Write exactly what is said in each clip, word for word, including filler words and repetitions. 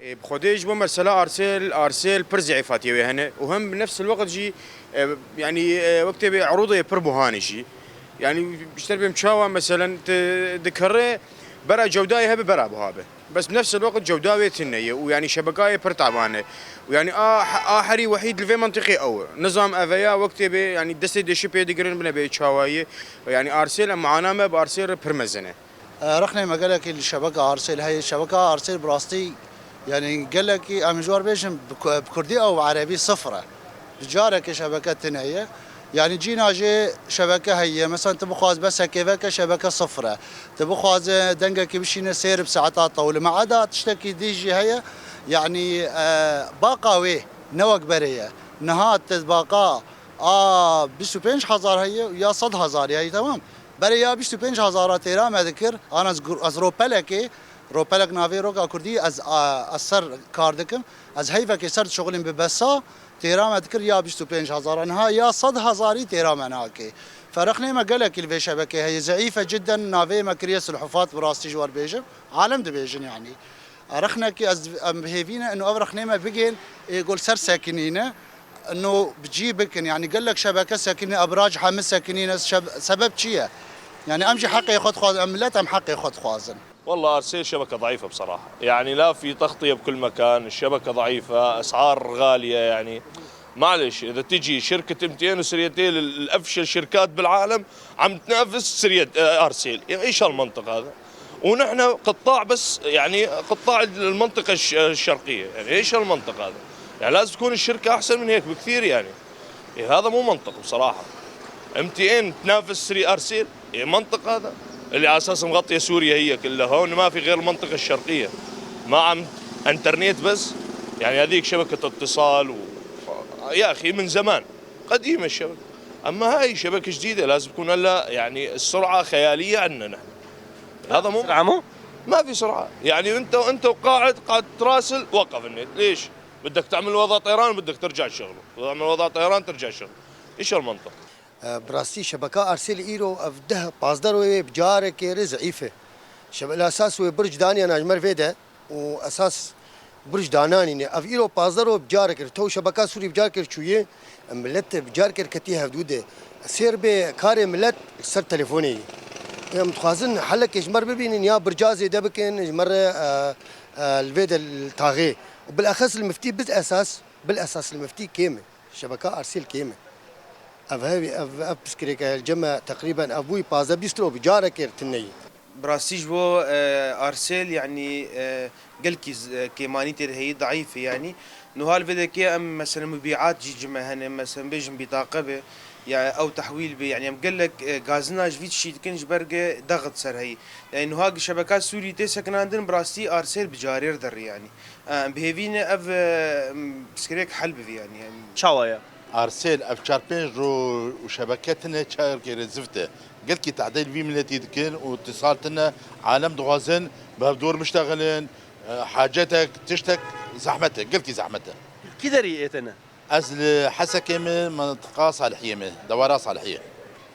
Bi xwedê ji bo mesela Arsêl, Arsêl pir zîfatiye wê hene û hem bi nefs el-weqt jî, e, yanî, e, wek tê bê erûdê pir buhanê jî. Yanî ji te bêm çawa meselen tu dikere bera cewdayê hebe bera buha be. Bes bi nefs el-weqt cewda wê tune ye û yanî şebekayê pir taban e. Û yanî a, a herî wehîd li vê mentiqê ew e. Nizam ev e ya wek tê bê yanî destê dêşî pê digirin bine bê çawa ye. Yanî Arsêl em muana me bi Arsêl re pir mezin e. E, rexnê me gelekî li şebeka Arsêl heye. Şebeka Arsêl bi rastî, yanî gelekî, em ji war bêjin bi ku-, bi kurdî ew bi erebî sifir e. Bi carekê şebeke tune ye. Yanî cîna jê şebeke heye. Mesela tu bixwaz besekê veke şebeke sifir e. Tu bixwaze dengekî bişîne sêr bi saeta tewlime. Eda tiştekî dî jî heye. Yanî, e, baqa wê ne wek berê ye. Niha tu baqa a bîst û pênc hezar heye û ya sed hezarî heye, temam. Berê ya bîst û pênc hezara têra me dikir, ana ez gur-, ez ropelekê, ropelek navê roka kurdî, ez, a, ez ser kar dikim, ez heyvekê ser dişuxulîm bi besa, têra me dikir ya bîst û pênc hezara, niha ya sed hezarî têra me nake. Ferqnê me gelekî li vê şebekê heye, zeîf e cidden, navê me kiriye sulhufat, bi rastî ji we re bêjim, alem dibêjin yanî. Rexnekî ez, em bi hêvî ne, ino ev rexnê me bigên, ê gol ser sekinîne, ino bi cî bikin. Yanî gelek şebeke sekinîne, ebrac hemî sekinîne, şeb-, sebeb çi ye? Yanî em jî heqê xwe dixwazin, em milet em heqê xwe dixwazin. والله أرسيل شبكة ضعيفة بصراحة، يعني لا في تغطية بكل مكان، الشبكة ضعيفة، أسعار غالية، يعني معلش إذا تجي شركة ام تي ان وسريتيل ال-، الأفشل شركات بالعالم عم تنافس سريت-، آه، أرسيل، يعني إيش هالمنطق هذا؟ ونحن قطاع بس، يعني، قطاع المنطقة الش-، الشرقية، يعني، إيش هالمنطق هذا؟ يعني، لازم تكون الشركة أحسن من هيك بكثير، يعني. إيه، هذا مو منطق بصراحة. ام تي ان تنافس سري أرسيل؟ إيه، منطق هذا؟ اللي على أساس مغطية سوريا هي كلها، هون ما في غير المنطقة الشرقية. ما عم انترنت بس؟ يعني، هذيك شبكة اتصال و-، يا أخي، من زمان. قديمة الشبكة. أما هاي شبكة جديدة، لازم تكون هلأ، يعني، السرعة خيالية عندنا نحن. هذا مو سرعة مو؟ ما في سرعة. يعني، أنت، أنت وقاعد، قاعد تراسل، وقف النت. ليش؟ بدك تعمل وضع طيران، بدك ترجع شغله. تعمل وضع طيران، ترجع شغله. إيش المنطق؟ E, bi rastî şebeka Arsêl îro ev deh pazdeh royê bi carekê re zeîf e. Şebe-, li esas wê birc daniye najmer vê de û esas birc dananîne. Ev îro pazdeh ro bi carekê re, tew şebeka Sûrî bi carekê re çûye, millet bi carekê re ketiye hevdû de. Sêr bê karê millet li ser telefonê ye. Em dixwazin helekê ji me re bibînin ya birca zêde bikin, ji me re, e, e, li vê de li taxê. Û bilexes li miftî biz esas, bil esas li miftî kêm e. Şebeka Arsêl kêm e. Ev hevî, ev, ev piskirêke cem e, teqrîben ev bûyî pazdeh bîst ro bi carekê tune yî. Bi rastî ji bo, e, Arsêl, yanî, e, gelkî z-, e, kêmanî tê de heyî, daîf e, yanî. Nuha li vê dekê em, mesela, mubîat jî cime hene, mesela, bêjin bîtaqe be, ya ew tehwîl be, yanî em gelek, e, gazina ji vî tiştî dikin ji ber ge dexit ser heyî. Yanî nuha şebeka Sûrî tê sekinandin, bi rastî Arsêl bi carê re derê, yanî. Em bi hêvî ne ev, e, pirsgirêk hel bivî, yanî, em Çawa ye? Arsêl ev çar pênc ro û şebeke tine çarkê re zift e. Gelkî tehdê li vî miletî dikin û tisal tine alem dixwazin bi hevdor biştexilin, e, hacetek, tiştek zehmet e, gelkî zehmet e. Kî derî ê tine? Ez li Hesekê me, mintiqa Salihiyê me, dewara Salihiyê.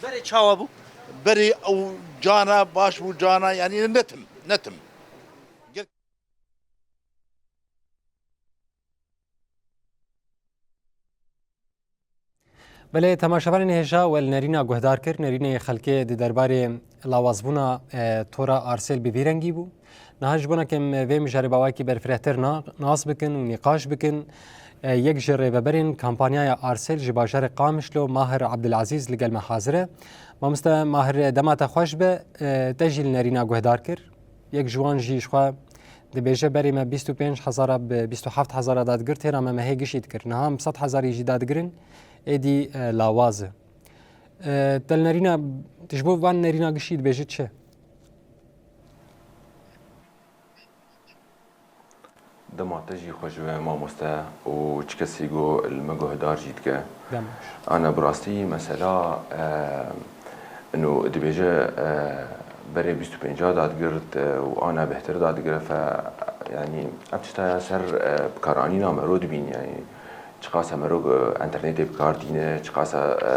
Berê çawa bû? Berê ew cana baş bû, cana, yanî netim, netim. Belê, temaşevanên hêja we li nerîna guhdar kir. Nerînê xelkê di derbarê lawazbûna, e, tora Arsêl bi vî rengî bû. Niha ji bona ke em vê mijarê bi awayekî berfirehtir na-, nas bikin û nîqaş bikin, e, yek ji rêveberên kampanyaya Arsêl ji bajarê Qamişlo, Mahir Abdulazîz, li gel me hazir e. Mamoste Mahir, dema te xweş be, e, te jî li nerîna guhdar kir. Yek ji wan jî ji xwe dibêje, berê me bîst û pênc hezara bi bîst û heft hezara dadigir, têra me mehê gişî dikir. Niha em sed hezarî jî dadigirin, êdî, e, lawaz e. E, te li nerîna, tu ji bo van nerîna gişî dibêjî çi? Dema te jî xweş be mamoste û çi kesî ku li me guhdar jî dike. Dema. Ana bi rastî mesela, e, ino dibêje, e, berê bîst û pênca dadigirt, e, û ana bêhtir dadigire fe, yanî ev tişta ya ser, e, bikaranîna mero dibîn, yanî çiqas e mero, e, enternetê bikar tîne, çiqas e, e,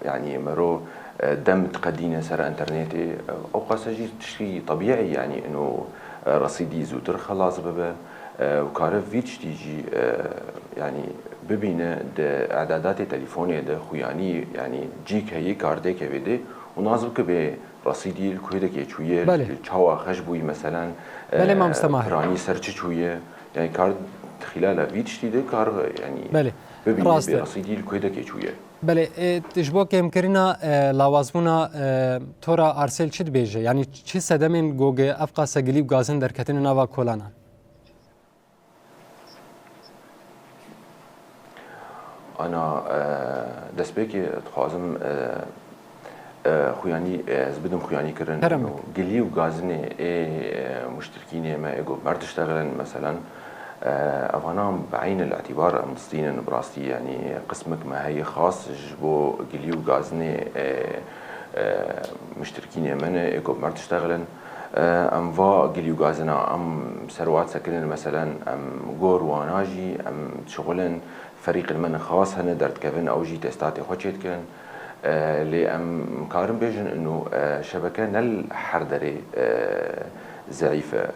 yanî mero, e, dem diqedîne ser enternetê, e, ew qasa jî tiştî tebîî, yanî ino Resîdî zûtir xelas bibe, e, û kare vî tiştî jî, e, yanî bibîne di edadatê telîfonê de xuyanî, yanî cîk heyî kar têkevê dê û nas bike bê resîdî li kuyê de kê çûye, Belê. çawa xeş bûyî meselen, e, Belê, mamoste Mahir. piranî ser çi çûye, yanî kar xîlala vî tiştî de kar, yanî Belê. bibîne Rast bê e. resîdî li kuyê de kê çûye. Belê, e, ji bo kêmkirina, e, lawazbûna, e, tora Arsêl çi dibêje? Yanî çi sedemên goge ev qase gilî û gazin derketine nava kolanan? Ana, e, destpêkê dixwazim, e, e, xuyanî, e, ez bidim xuyanî kirin. Kerem û bike. Gilî û gazinê ê, e, muştirkînê me ê ku bi me re diştexilin, meselen, e, evana bi eynil îtîbar em distînin bi rastî, yanî qismek me heye xas ji bo gilî û gazinê, e, e, muştirkînê me ne ê ku bi me re diştexilin. E, em va gilî û gazina em ser wa disekinin, meselen, em gor wana jî em dişixulin, ferîqên me ne xas hene derdikevin, ew jî testatê xwe çêdikin. E, lê em karin bêjin ino, e, şebeke ne li her derê, e, zeîf e. E,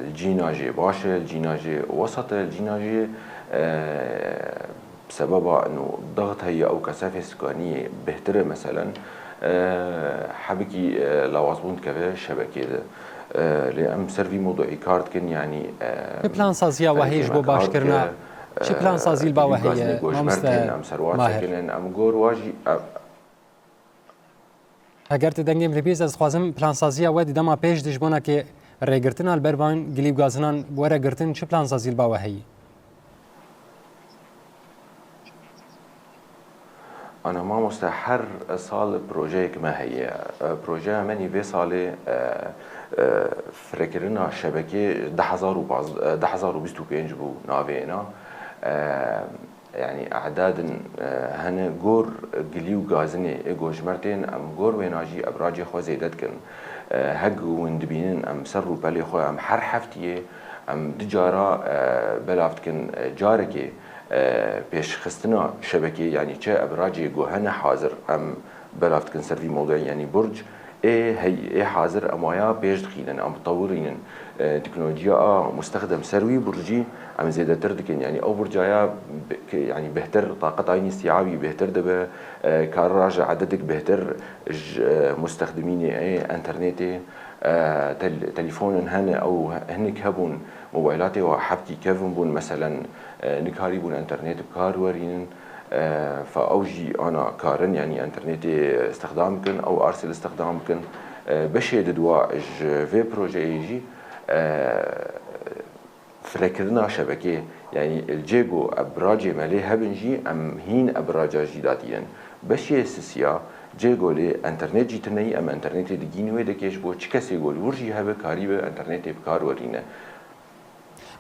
li cîna jê baş e, li cîna jê wesat e, li cîna jê, e, bi sebeba ino dexit heye ew kesefê sikaniyê bêhtir e, meselen, e, hebikî, e, lawazbûn dikeve şebekê de. E, lê em ser vî mewduî kar dikin, yanî, e, Çi plansaziya we heye ji bo başkirina? Çi plansazî li ba we heye, mamoste Mahir? Em ser wa sekinin, em gor wa jî, e, Heger tu dengê min bihîst, ez dixwazim plansaziya we di dema pêş de ji bona ke rêgirtina li ber van gilî û gazinan were girtin, çi plansazî li ba we heye? Ana mamoste, her sal projeyek me heye. E, projeya me nî vê salê, e, e, firekirina şebekê du hezar û pazdeh, e, du hezar û bîst û pênc bû navê êna. E, Yanî, edadin, e, hene gor gilî û gazinê ê ku ji me re tên, em gor wêna jî ebracê xwe zêde dikin. E, hek hûn dibînin, em ser rûpelê xwe, em her heftiyê, em du cara, e, belav dikin, e, carekê, e, pêşxistina şebekê, yanî çi ebracê ku hene hazir, em belav dikin ser vî mewduî, yanî burc ê hey, ê hazir em waya pêş dixînin, em bitewirînin. E, teknolojiya a mustexdem ser wî burcî em zêdetir dikin. Yanî ew burcaya bi-, ke, yanî bêhtir, taqet aynî îstîabî bêhtir dibe, e, kar raje ededek bêhtir ji, e, mustexdimînê ê enternetê, e, tel-, telîfonên hene ew hinek hebûn, mobaylatê wa hebkî kevin bûn, meselen, e, nikarîbûn enternetê bi kar werînin. E, fa ew jî ana karin, yanî enternetê stixdam bikin, ew Arsêl stixdam bikin. E, beşê didwa ji vê projeyê jî, e, firekirina şebekê, yanî li cê ku ebracê me lê hebin jî, em hîn ebraca jî datînin. Beşê sisiya cê ku lê enternet jî tune yî, em enternetê digîn wê dekê ji bo çi kesê ku li wir jî hebe karîbe enternetê bi kar werîne.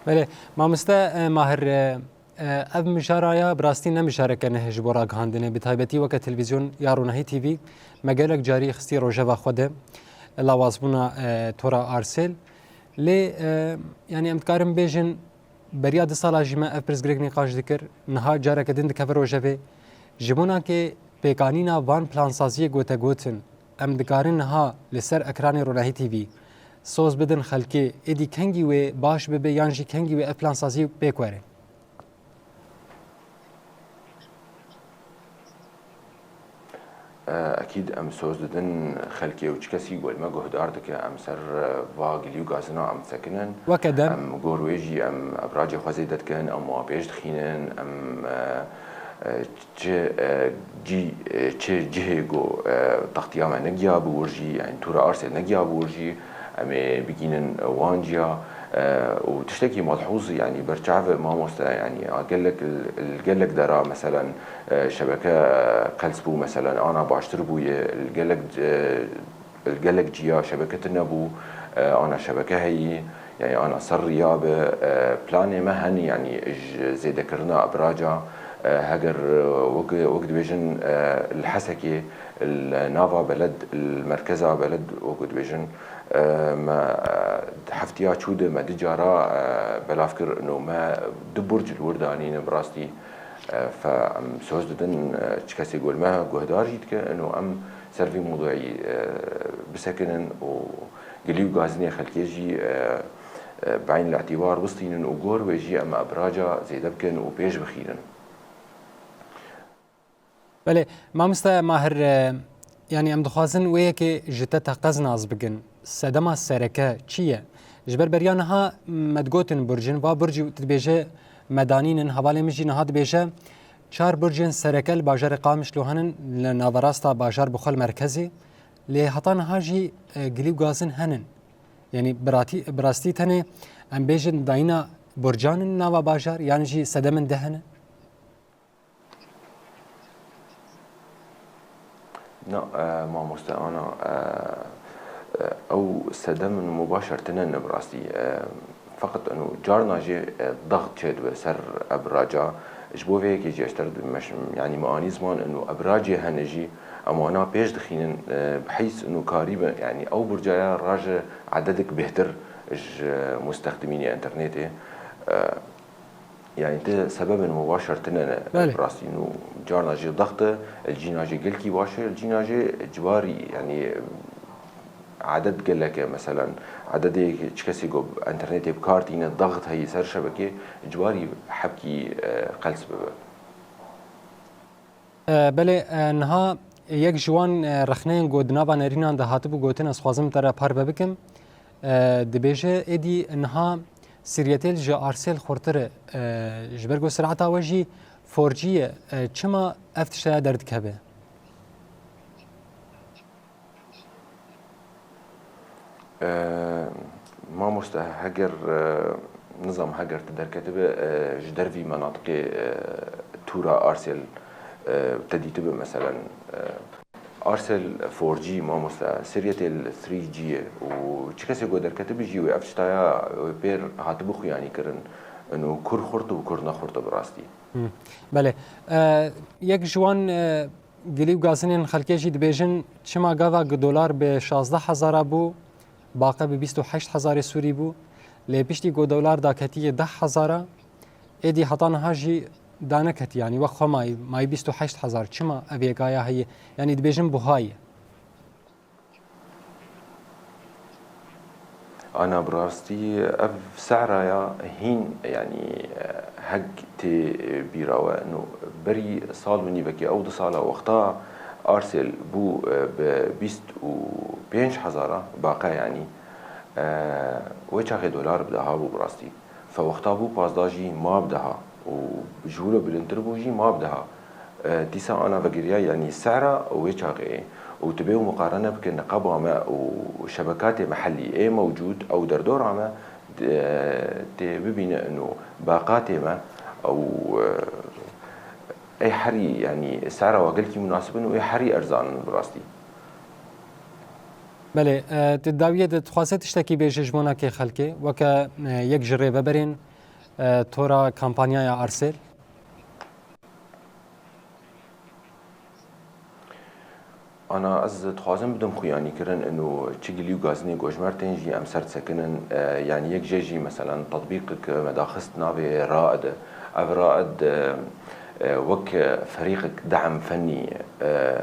Belê, mamoste, e, Mahir, e, E, ev mijaraya bi rastî ne mijareke neh ji bo ragihandinê, bi taybetî weke televîzyon ya Ronahî T V me gelek carî xistî rojeva xwe de lawazbûna, e, tora Arsêl. Lê, e, yanî em dikarin bêjin beriya du sala jî me ev pirsgirêk nîqaş dikir, niha careke din dikeve rojevê. Ji bona ke pêkanîna van plansaziyê gotegotin, em dikarin niha li ser ekranê Ronahî T V soz bidin xelkê, êdî kengî wê baş bibe yan jî kengî wê ev plansazî pêk were? E, ekîd em soz didin xelkê û çi kesî ku li me guhdar dike, em ser, e, va gilî û gazina em disekinin. Weke dem. Em gor wê jî em ebracê xwe zêde dikin, em wa pêş dixînin, em, e, e, çi, e, cî, e, çi cihê ku, e, textiya me negiya bi wir jî, yanî tûra Arsêl negiya bi wir jî, em ê bigînin wan ciya. E, û tiştekî melhûz, yanî berçav e mamoste, yanî a gelek, li gelek dera, meselen, e, şebeke qels bû, meselen, ana baştir bûye, li gelek, e, li gelek ciya şebeke tune bû, e, ana şebeke heyî, yanî ana ser riya be, e, planê me hene, yanî ji zêdekirina ebraca, e, heger, e, wek, wek dibêjin, e, li Hesekê, li nava beled, li merkeza beled, wek dibêjin, e, me, e, heftiya çû de me du cara, e, belav kir, ino me du burc li wir danîne bi rastî. E, fe em soz didin, e, çi kesê ku li me guhdar jî dike, ino em ser vî mewduî, e, bisekinin û gilî û gazinê xelkê jî, e, e, bi eyn îtîbar bistînin û gor wê jî em ebraca zêde bikin û pêş bixînin. Belê, mamoste Mahir, e, yanî em dixwazin wê yekê ji te teqez nas bikin. Sedema sereke çi ye? Ji ber beriya niha me digotin burcin, va burcî tu dibêje medanîn in, hevalê min jî niha dibêje çar burcên sereke li bajarê Qamişlo henin, li naverasta bajar bi xwe li merkezê. Lê heta niha jî, e, gilî û gazin henin. Yanî biratî-, bi rastî tenê em bêjin dayîna burcan in nava bajar, yan jî sedemên de hene? Na, e, mamoste Ana, e, e, ew sedem û mubaşer tine ne bi rastî. E, feqet eno carna jê, e, daxt çêdibe ser ebraca. Ji bo vê yekê jî ez ter meş-, yanî me anî ziman eno ebracê hene jî em wana pêş dixînin, e, bi heyz eno karîbe, yanî ew burcaya raje ededik bêhtir ji mustexdimînê înternetê. E, Yanî ti sebebên mubaşer tine ne. Belê. Bi rastî nû carna jê daxt e, li cîna jê gelkî baş e, li cîna jê ciwarî, yanî edet gelek e, meselen, ededê çi kesê ku enternetê bi kar tîne, daxt heyî ser şebekê, ciwarî hebkî, e, qels bibe. E, belê, e, niha yek ji wan, e, rexneyên ku di nava nerînan de hatibû gotin, ez xwazim te re parve bikim. E, dibêje, êdî niha Siryetel ji Arsêl xurtir e, e, ji ber ku sirata we jî four G ye, e, çima ev tişteya derdikeve? E, mamoste, heger, e, nizam heger tu derketibe, e, ji dervî menatiqê, e, tûra Arsêl, e, te dîtibe, meselen, e, Arsêl four G, mamoste, Siryetel three G ye û çi kesê ku derketibe jî wê ev tiştaya wê pêr hatibe xuyanî kirin. Ino kur xurt û kur nexurt e bi rastî. Hmm. Belê. E, yek ji wan, e, gilî û gazinên xelkê jî dibêjin, çima gava ku dolar bi şazdeh hezara bû, baqe bi bîst û heşt hezarê Sûrî bû, lê piştî ku dolar daketiye deh hezara, êdî heta niha jî daneketiye, yanî wek xwe mayî, mayî bîst û heşt hezar. Çima ev yekaya heye? Yanî dibêjin buha ye. Ana, bi rastî ev se'ra ya hîn, yanî, e, hek tê, e, bîra we. Ino berî sal û nîvekê ew du sala wexta Arsêl bû, e, bi bîst û pênc hezara baqe, yanî, e, wê çaxê dolar bi deha bû bi rastî. Fe wexta bû pazdeh jî ma bi deha û ji wilo bilindtir bû jî ma bi deha. E, dîsa ana vegiriya, yanî se'ra wê çaxê û tu bê û muqarene bike niqaba me û şebekatê mehellî ê mewcûd ew derdora me, e, tê bibîne ino baqatê me ew, e, ê herî, yanî se'ra wa gelkî munasib in û ê herî erzan in bi rastî. Belê, e, tu dawiyê de dixwaze tiştekî bêje ji bona kê xelkê, weke, e, yek ji rêveberên, e, tora kampanyaya Arsêl? Ana, ez dixwazim bidim xuyanîkirin, ino çi gilî û gazinê ku ji me re tên jî em ser disekinin, e, yanî yek jê jî, meselen, tetbîqek me daxist navê Raid. Ev Raid, e, e, wek ferîqek de'm fennî, e,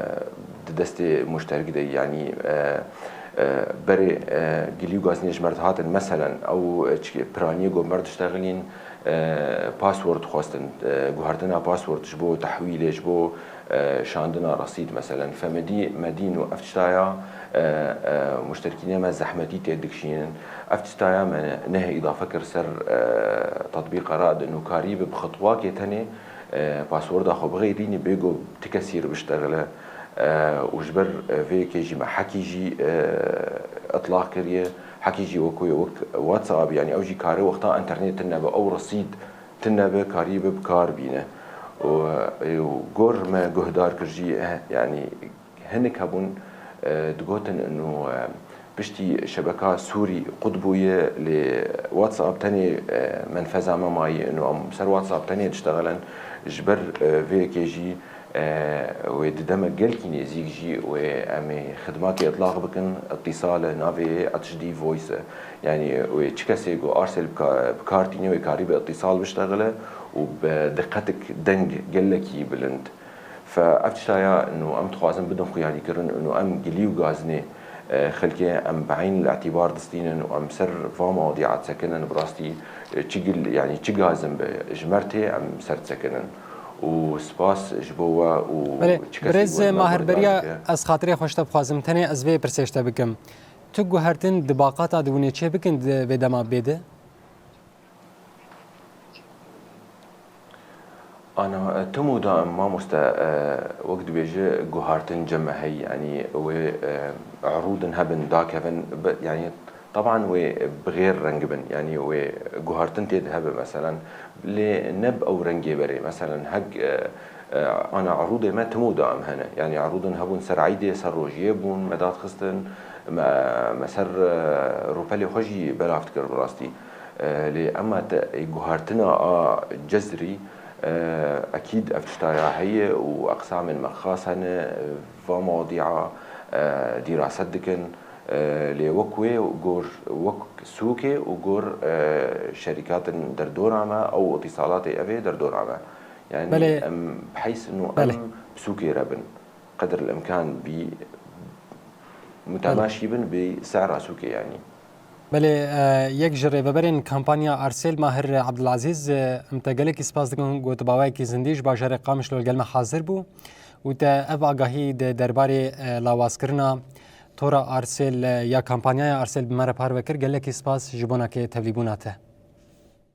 di destê muşterik de, yanî, e, e, berê, e, gilî û gazinê ji me re dihatin. Meselen, ew, e, çi piraniyê ku me re diştexilîn, e, password dixwestin, e, guhertina password ji bo tehwîlê, ji bo, e, şandina resîd, meselen. Fe me dî, me dîn û ev tiştaya, e, e, muşterikînê me zehmetî tê dikişînin. Ev tiştaya me nehê îdafe kir ser, e, tetbîqa Raid, ino karî bi bi xitwakê tenê, e, passworda xwe bixeyrînî, bê ku ti kesî re biştexile, e, û ji ber, e, vê yekê jî me hekî jî, e, îtlaq kiriye. Hekî jî wek wê, wek WhatsApp, yanî ew jî kare wexta înternet tune be, ew resîd tune be, karî be bi kar bîne. Û, e, û gor me guhdar kir jî, e, yanî hinek hebûn, e, digotin ino, e, piştî şebeka Sûrî qut bûye, lê WhatsApp tenê, e, menfeza me mayî, ino em ser WhatsApp tenê diştexilin. Ji ber, e, vê yekê jî, e, wê di demek gelkî nêzîk jî wê em ê xidmakê îtlaq bikin, îtîsal e, navê yê H D voice e. Yanî wê çi kesê ku Arsêl bi ka-, bi kar tîne wê karî bi îtîsal biştexile û bi diqetik deng gelekî bilind. Fe ev tiştaya ino em dixwazin bidin xuyanîkirin, ino em gilî û gazinê, Xelkê em bi eyn îtîbar distînin û em ser va mewdîa disekinin, bi rastî çi gil, yanî çi gazin be ji me re tê, em ser disekinin. Û spas ji bo we û Belê, çi kesî birêz ku li me Mahir, beriya guhdar dike. Ez xatirê xwe ji te bixwazim, tenê ez vê pirsê ji te bikim. Tu guhertin di baqata de hûn ê çêbikin di vê dema bê de? Ana, e, tim û daim mamoste, e, wek dibêje guhartin cem me heye, yanî wê, e, erûdin hebin, dakevin, bi, yanî, teban wê bi xêr reng bin, yanî wê guhartin tê de hebe, meselen, lê ne bi ew rengê berê, meselen, hek, e, e, ana erûdê me tim û daim hene, yanî erûdin hebûn ser eydê, ser rojiyê bûn, me dadxistin, me, me ser, e, rûpelê xwe jî belav dikir bi rastî. E, lê ema te, e, guhartina a cezrî, e, ekîd ev tişta ya heye û eqsamên me xas hene, e, va mewdîa, e, dîraset dikin. E, lê wek wê gor, wek sûkê û gor, e, şerîkatên derdora me, ew îtîsalatê ev ê derdora me. Yanî Belê. Em bi heys û Belê. Em bi sûkê re bin. Qedir el-imkan bî, Belê. Mutemaşî bin bi sehra sûkê, yanî. Belê, e, yek ji rêveberên kampanya Arsêl Mahir Abdulaziz, e, em te gelekî spas dikin ku tu bi awayekî zindî ji bajarê Qamişlo li gel me hazir bû û te ev agahî di derbarê, e, lawazkirina tora Arsêl, e, ya kampanyaya Arsêl bi me re parve kir. Gelekî spas ji bona ke tevlîbûna te.